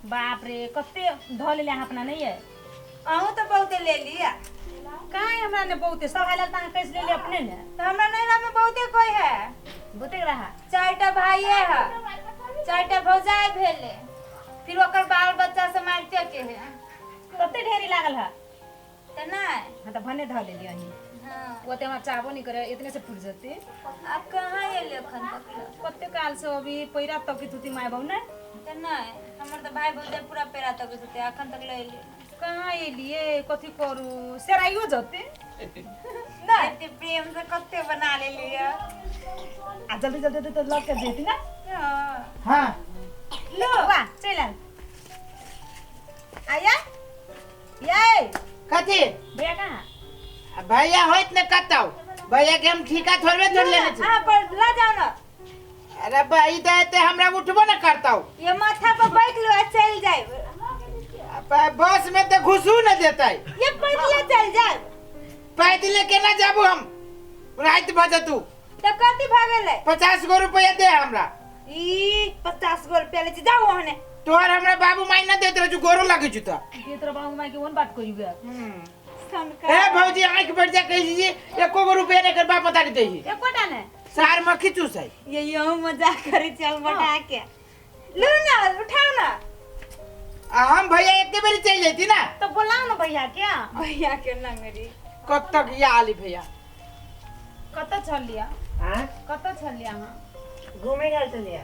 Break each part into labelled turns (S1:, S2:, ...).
S1: बाप रे, कते धऽ लेले अहाँ अपना नहीं है।
S2: अहूँ तऽ बहुते ले लिया।
S1: काहे हमरा ने बहुते सब हाल तऽ अहाँ कैसे लेले अपने ने?
S2: तऽ हमरा नैहरा में बहुते कोई है।
S1: बहुते रहा।
S2: चारिटा भाइये है, चारिटा भौजाई भेले, फिर ओकर बाल बच्चा से मारिते के है।
S1: कते ढेरी लागल है।
S2: तऽ नहि।
S1: हाँ तऽ भने धऽ लेलियै अहीं।
S2: हाँ।
S1: ओते हमरा चाहबो नहीं करे, इतने से पुर जते।
S2: अब कहाँ एले अखन तक?
S1: कते काल से अभी पैरा तक तुती माय बाबू ने?
S2: तऽ नहि, हमर तऽ भाई भौजाई पूरा पैरा तक होते, अखन तक ले एलियै।
S1: कहाँ एलियै? कथी करू, सेराइयो जते।
S2: नहि, एते प्रेम से कते बना लेलियै।
S1: आ जल्दी जल्दी तऽ लग के जेती ना।
S2: हाँ।
S3: हाँ।
S1: लो वाह, चलि आयल। आया ये
S3: कथी?
S1: भैया कहाँ?
S3: भैया होइत ने कतौ, भैया के हम ठीका थोड़बे थोड़ लेने छी।
S2: अहाँ पर ल जाओ ना।
S3: अरे भाई तऽ एते हमरा उठबो न करतौ।
S2: ये माथा पर बैठ लो आ चल जाए।
S3: बस में तऽ घुसू न देतै।
S2: ये पैदले चल जाए।
S3: पैदले केना जाबू हम, राति भऽ जेतू।
S2: तऽ कथी भऽ गेलै?
S3: 50 गो रुपया दे हमरा।
S2: ई 50 गो रुपया ले छी, जाउ ओहने।
S3: तोहर हमरा बाबू माई न देत रहू, गोरो लागै छु तऽ।
S1: देत रह बाबू माई के ओहन बात करियो गे।
S3: ए भौजी आँखि बढ़ जा कहै छी एको गो रुपया नहि कर बाप मतारी देही।
S1: एकोटा नहि।
S3: सार मक्खी चूसै।
S2: ये यहू मजाक करै चल बटा के। लू ना, उठाओ ना।
S3: आ हम भैया एके बेरी चलि जैती ना।
S1: तऽ बोलाउ ने भैया के।
S2: भैया के नंगरी।
S3: कब तक या आली भैया?
S1: कतऽ छलियै?
S4: आँय?
S1: कतऽ छलियै अहाँ?
S4: घूमे गेल छलियै।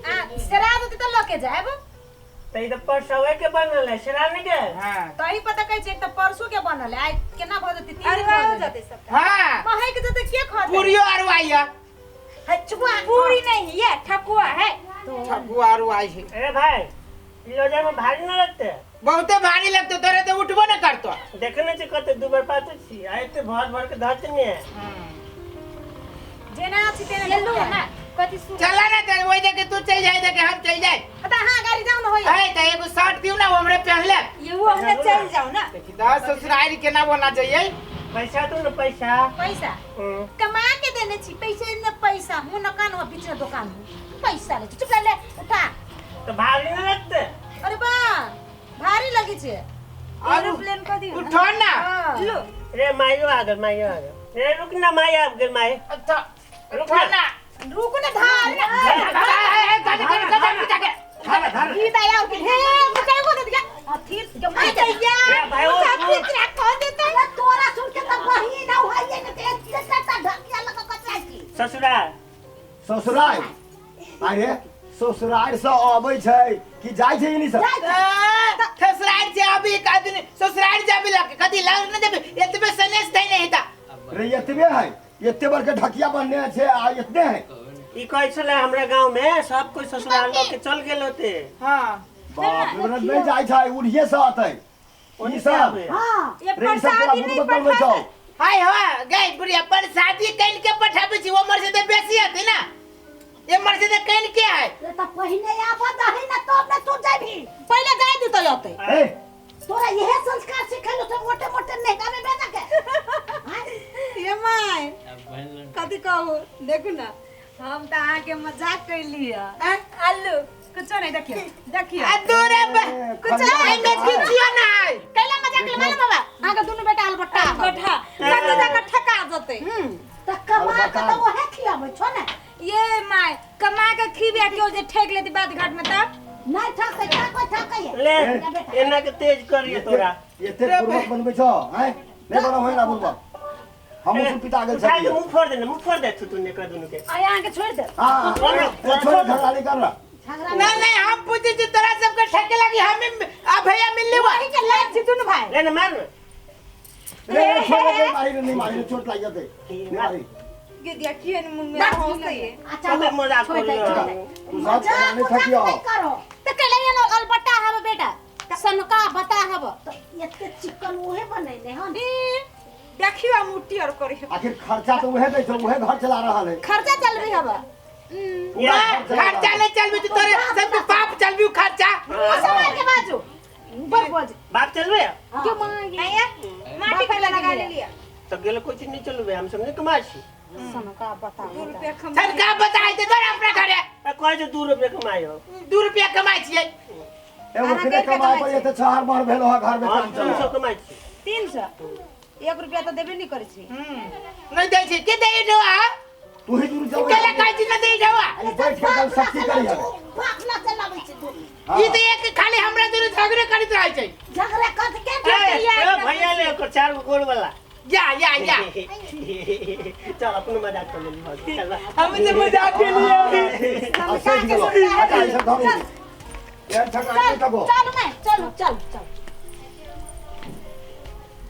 S1: आ सेरा देतै तऽ लऽ के जायब।
S4: तऽ ई तऽ परसुए के बनल है, सेरा नहि गेल?
S3: हाँ।
S1: तही पता कहै छै, एक तऽ परसू के बनल है, आइ केना भऽ जेतै? 3
S2: अरे
S1: दिन भऽ
S2: हो
S1: गेलै।
S2: जेतै सबटा।
S3: हाँ।
S1: महकि जेतै, के खतै?
S3: पूरियो आरू आई है।
S1: है, चुप।
S2: पूरी नहीं है, ठकुआ है।
S3: ठकुआ आरू आई है।
S4: अरे भाई, ई लोजा में भारी न लगते?
S3: बहुते भारी लगतो, तोरे तो उठबो न करतो।
S4: देखे नहीं छी कते दू बेर पाते छी, आ एते भर भर के धरते नहीं है।
S1: जेना छी तेना
S2: ये लू ना, कथी सु
S3: चला ना ते ओइ देखे तू चल जाए, देखे हम चल जाए।
S1: त हां गाड़ी जाऊ न होई।
S3: ए त एगो शर्ट दिउ ना, वो हमरे पहन ले।
S2: ये वो हमने चल जाओ ना।
S3: देखी त ससुराल केना बोलना चाहिए।
S4: पैसा दू ना, पैसा।
S1: पैसा? कमा के देने छी पैसे न पैसा, हूं न कान हो बीच में दुकान हूं। पैसा ले चुप ले उठा।
S4: तो भारी न लगते?
S1: अरे बा भारी लगी छे।
S2: एरोप्लेन कर दियो।
S3: उठो ना।
S1: हाँ।
S2: लो।
S4: रे माइयो आ गेल, माइयो आ गेल। रे रुक ना, माई आ गेल, माई।
S3: अच्छा,
S4: रुक
S3: उठो
S4: ना।
S3: ना।
S1: रुक ना, धार ना।
S3: धार, धार।
S1: ई दया और के ढेर बचाई को दे दिया। अथी के माई
S2: भैया,
S4: रे भाई, वो
S2: खिचड़ा खा देता
S5: अरे तोरा सुन के त बही ना होइए ने ते ते ढकिया लगा कचरा छी।
S4: ससुराल।
S6: ससुराल? अरे ससुराल से अबै छै कि जाइ छै इनी सब?
S3: ससुराल से अभी एक आदमी ससुराल जाबे लग कथी लग न देबे, एतबे सनेस दे नहीं ता।
S6: रे एतबे है, एते बड़के ढकिया बनने छै आ एतने है।
S4: ई कहै छलै हमरा गांव में सब कोई ससुराल लऽ के चल गेल होते।
S3: हां।
S6: बाप रे, नहीं जाइ छै, उड़िए से अतै।
S4: ओनी
S6: ई
S4: से
S6: सब।
S4: आबे।
S5: हां।
S2: ये
S6: रे ई सब तोरा
S2: प्रसादी नहीं
S6: बुड़बक बनबै
S2: पठा
S6: छौ।
S3: हाय हां गई बुढ़िया पर शादी कइन के पठाबै छी, ओमर से त बेसी हते ना। एमर से त कइन के है।
S5: रे त पहिने आबऽ दही ना तब ने तू जाबी।
S1: पहिले जाय दू त अतै।
S6: ए
S5: तोरा इहे संस्कार सिखेलो से मोटे मोटे नेहका में भेजा के।
S2: ये my, कथी कहू, देखू ना हम त अहाँ के मजाक कैली है। आलू
S1: कुछो नहीं, देखियो देखियो।
S3: आ दूरे
S6: कुछ
S3: आई में किछियो ना है।
S1: कैला मजाक ले मालूम बाबा, अहाँ के दुनू बेटा अलबट्टा हौ।
S2: गोठा कतौ जाके ठका जतै।
S5: त कमा के त ओहे खियाबै छौ ने।
S2: ये my, कमा के खिबे केओ जे ठेक लेती बात घाट में तब
S5: नहीं ठकै, का कोई ठकै है?
S4: ले एना के तेज करिए तोरा।
S6: एते बुड़बक बनबै छौ, हैं? नहीं बनबै ना बुड़बक। हम उसु पिता गेल
S4: उठा के
S6: छलियै।
S4: मुंह फोड़ देने, मुंह फोड़ दे तू तूने कर दुनू के।
S1: आ अहाँ के छोड़ दे।
S6: हां, छोड़, झगड़ा नहीं कर रहा।
S5: झगड़ा
S3: नहीं नहीं, हम पूछे छी तोरा सबके ठके लागी, हम आ भैया मिलले वा।
S1: वही के लाग छी दुनू भाई।
S4: ले ना मार ना।
S6: रे छोड़ दे, मारी नहीं मारी, चोट लाग जते। नहीं मारी।
S2: ये देखिए न मुंह में हंसै है।
S5: अच्छा
S4: कते मजाक
S5: छोड़ दे,
S4: करियो।
S5: छोड़ दे।
S6: तू सब
S5: मजाक
S6: नहीं
S5: उजाक
S6: ठकियो।
S5: नहीं करो।
S1: त कैला ये अलबट्टा हब बेटा, सनका बता हब।
S5: तो एते चिकन उहे बनैले हन।
S2: देखियो मुट्ठी और करियो।
S6: आखिर खर्चा तो उहे दै छौ, उहे घर चला रहल है।
S1: खर्चा चलबी हब।
S3: खर्चा नहीं चलबी तो तोरे सबके पाप चलबी खर्चा।
S1: समाज के बाजू ऊपर बोझ।
S4: बाप चलबे?
S1: क्यों मांगी?
S2: आया माटी के लगा ले लिया।
S4: तो गेल कोई चीज नहीं चलबे, हम सब नहीं कमा छी।
S1: सनका बता।
S2: 2 रुपया कमा।
S3: सनका बताई ते तोरा अपना घरे।
S4: आ कहै छै 2 रुपया कमाइ हो।
S3: 2 रुपया कमाइ छियै।
S6: एगो
S2: अहाँ
S6: किने
S2: करि के
S6: कमाइ
S2: कमाइ
S6: पर
S2: छी।
S6: एते छहर महर भेल हो घर में
S4: हम
S6: काम
S4: 300
S6: चला
S4: कमाइ छी।
S2: 300 एक रुपया तऽ देबे नहि करै छी।
S3: नहीं दै छी के दै ढवा?
S6: तू ही दूर जाओ।
S3: केला खाइ छी न दै ढवा।
S6: बैठ के एकदम सख्ती करी हवे।
S5: बाप ना चलाबै छै तू।
S3: ई तऽ एक खाली हमरा दुनू झगड़े करैत रहै छै।
S5: झगड़ा कर के
S4: ए, ए, भैया ले ओकर 4 गो गोल वाला।
S3: या या या।
S4: चल अपनो मजाक कर लेली भौजी, चल बा।
S3: हम तऽ मजाक केलियै।
S6: आ सही गेलो। अच्छा, ई सब धरू। यार ठका नहीं ठको।
S1: चलू मैं, चलू चलू चलू।